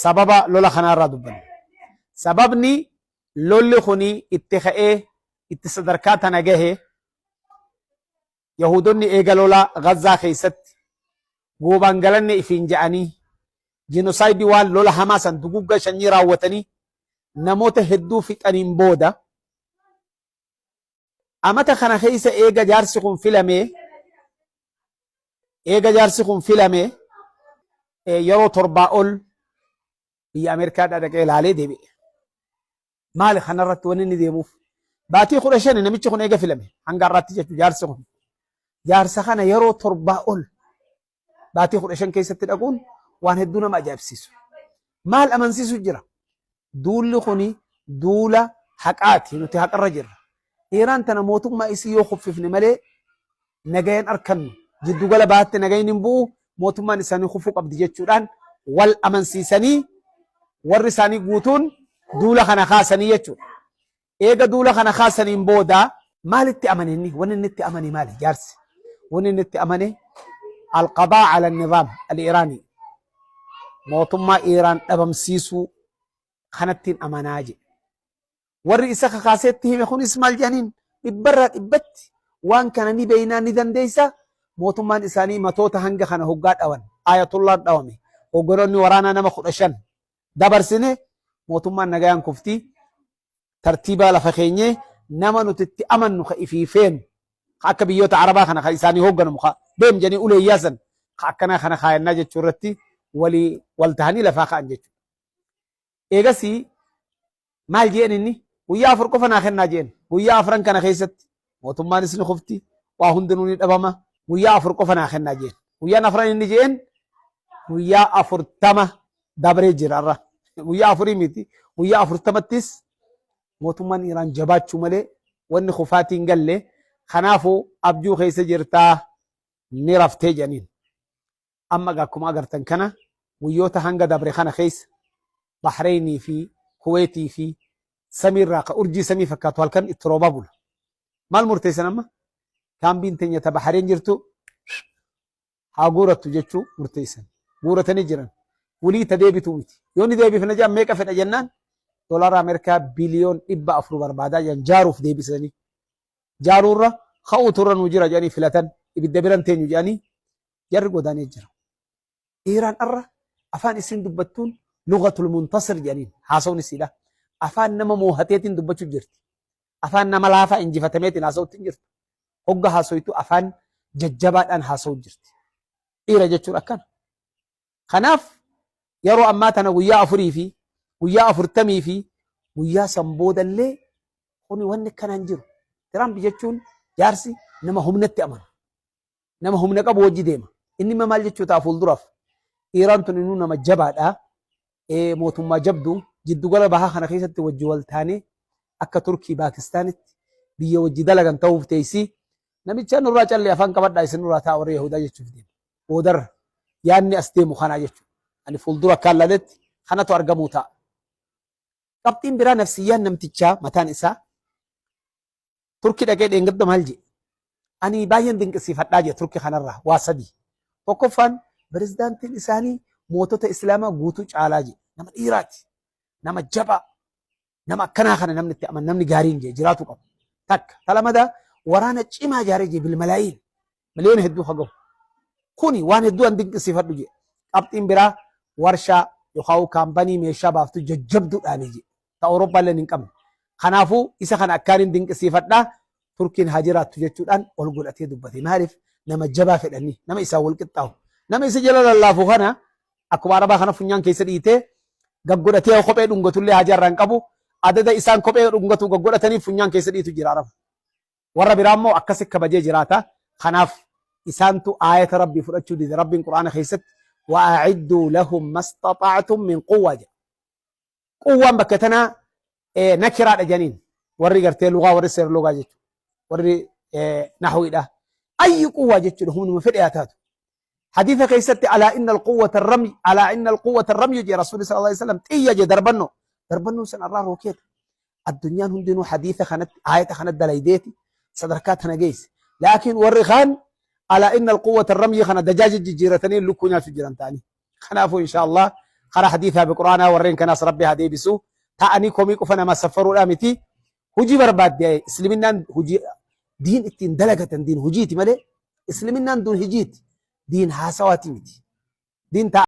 Sababa lola kanaarraa dubbanna. Sababni lolli kuni itti ka'ee itti sadarkaa tana gahe, Yahuudonni eega lola Gazzaa keessatti goobaan galanne ifiin ja'anii jenosaayidii, waan lola hamaa san, dugugga sanyii raawwatanii namoota hedduu fixaniin booda, amata kana keessa eega jaarsi kun filamee yeroo 7 ol biyya Ameerikaadhaa dhaqee ilaalee deebi'e. Maali kanarratti wanni inni deemuuf? Baatii 15 namichi kun eega filame hanga har'aatti jechuudha jaarsi kun. Jaarsa kana yeroo 7 ol baatii 15 keessatti dhaquun waan hedduu nama ajaa'ibsiisu. Maal amansiisu jira? Duulli kuni duula haqaati. Nuti haqarra jirra. Iraan tana mootummaa isii yoo kuffifne malee nagayan arkannu, jiddugala bahaatti nagayin hin bu'u, mootummaan isaanii kufuu qabdi jechuudhaan wal amansiisanii warri isaanii guutuun duula kana kaasanii jechuudha. Eega duula kana kaasaniin booda maalitti amane inni? Wanni inni itti amane maali jaarsi? Wanni inni itti amane القضاء على النظام الإيراني, mootummaa Iiraan dhabamsiisuu kanattiin amanaa jedhe. Warri isa kakaaseetti hime kunis maal jedhaniin? Dhibbarraa dhibbatti waan kana ni beeynaa, ni dandeessa. Mootummaan isaanii matoota hanga kana hoggaa dhawan, ayatullaan dhawame, hogganoonni waraanaa nama 15 dabarsine, mootummaan nagayaan kuftii, tartiibaa lafa keenyee nama nuti itti amannu, ka ifii feenu, ka akka biyyoota Arabaa kana ka isaanii hoogganamu, ka deem jedhanii uleeyyaasan, ka akkanaa kana kaayannaa jechuu irratti walii wal tahanii lafaa ka'an jechuudha. Eegasii maal jeen inni? Guyyaa 4 qofa naa kennaa jeen. Guyyaa afran kana keessatti mootummaanis ni kufti, waa hundinuu ni dhabama, guyyaa 4 qofa naa kennaa jeen. Guyyaan afran inni jeen guyyaa 40 dabree jira irra. Guyyaa afurii miti, guyyaa 40ttis mootummaan Iraan jabaachuu malee wanni kufaatiin galle. Kanaafuu abjuu keessa jirtaa, ni raftee jedhaniin. Amma akkuma agartan kana guyyoota hanga dabre kana keessa Bahreenii fi Kuweetii fi samiirraa ka urjii samii fakkaatu halkan itti roobaa bula. Maal murteessan amma? Kaambiin teenya ta Bahreen jirtu haa guurattu jechuu murteessan. Guuratanii jiran. Wulii ta deebituu miti. Yoo ni deebifna jedhan meeqa fedha jennaan, doolaara Ameerikaa biliyoon 400 barbaadaa jedhan jaaruuf deebisanii. Jaaruurra ka'uutu irra nuu jira jedhanii filatan, ibidda biran teenyu jedhanii jarri godaanee jira. Iiraan arra afaan isin dubbattuun لغة المنتصر jedhaniin haasawni isiidha. Afaan nama moohateetiin dubbachuu jirti. Afaan nama laafaa injifatameetiin haasawutti hin jirtu. Hogga haasoytu afaan jajjabaadhaan haasawuu jirti. Dhiira jechuun akkana. Kanaaf yeroo ammaa tana guyyaa afurii fi guyyaa 40 fi guyyaa san boodallee kuni wanni akkanaan jiru. Tiraamp jechuun jaarsi nama humnatti amanu. Nama humna qabu wajji deema. Inni immoo maal jechuu ta'a fuulduraaf? Iiraan tun innuu nama jabaadha. Mootummaa jabdu jiddugala bahaa kana keessatti wajji wal taanee akka Turkii, Paakistaanitti biyya wajji dalagan ta'uuf teessi. Namicha nurraa callee afaan qabadhaa, isin nurraa ta'a warra Yahudaa jechuuf deema. Boodarra yaadni as deemu kanaa jechuudha. Ani fuuldura akkaan laaletti kanatu argamuu ta'a. Qabxiin biraa nafsiyyaan namtichaa mataan isaa Turkii dhaqee dheengadda maal jedhe? Ani baay'een dinqisiifadhaa jedhe Turkii kanarraa waa sadi. Tokkoffaan, pirezidaantiin isaanii mootota Islaamaa guutuu caalaa jedhe. Nama dhiiraati. Nama jabaa. Nama akkanaa kana namni itti amanu, namni gaariin jedhe jiraatu qaba. Takka. Talamadaa, waraana cimaa ijaaree jedhe, بالملايين. Miliyoona hedduu hagahu. Kuni waan hedduu an dinqisiifadhu jedhe. Qabxiin biraa, warshaa yookaan kaampanii meeshaa baaftu jajjabduu dhaabee jedhe. Ta Awurooppaa illee hin qabne. Kanaafuu isa kana akkaan hin dinqisiifadhaa, Turkiin haa jiraattu jechuudhaan ol godhatee dubbate. Maaliif? Nama jabaa fedhanii, nama isaan wal qixxaahu. Nama isa jala lallaafu kana akkuma Arabaa kana funyaan keessa dhiitee gaggodhatee kophee dhungatullee haajaa irraa hin qabu. Adada isaan kophee dhungatu gaggodhatanii funyaan keessa dhiitu jira Araba. Warra biraa immoo akkasi kabajee jiraata. Kanaaf isaantu aayata Rabbii fudhachuu dide. Rabbiin Qur'aana keessatti وأعدوا لهم ما استطعتم من قوة jedha. Quwwaan bakka tanaa nakiraadha jedhaniin warri gartee lugaa, warri seera lugaa jechuudha. Warri naxwiidha. أي قوة jechuudha, humnuma fedhe haa taatu. Hadiisa keessatti ألا إن القوة الرمي, ألا إن القوة الرمي jee Rasuulli صلى الله عليه وسلم, xiyya jee, darbannoo. Darbannoon san irraa rookeeta. Addunyaan hundinuu hadiisa kanatti, aayata kanatti dalaydeeti sadarkaa tana geesse. Laakiin warri kaan ألا إن القوة الرمي kana dajaaja jijjiiratanii lukkuu nyaachuu jiran ta'anii. Kanaafuu insha Allah Karaa hadiisaa fi quraanaa warreen kanaas Rabbi haa deebisu. Ta'anii komii qofa nama saffaruudhaa miti. Hujii barbaadde. Isliminnaan hujii, diin ittiin dalagatan, diin hujiiti malee isliminnaan diin hijiiti, diin haasawaati miti. Diin ta'a.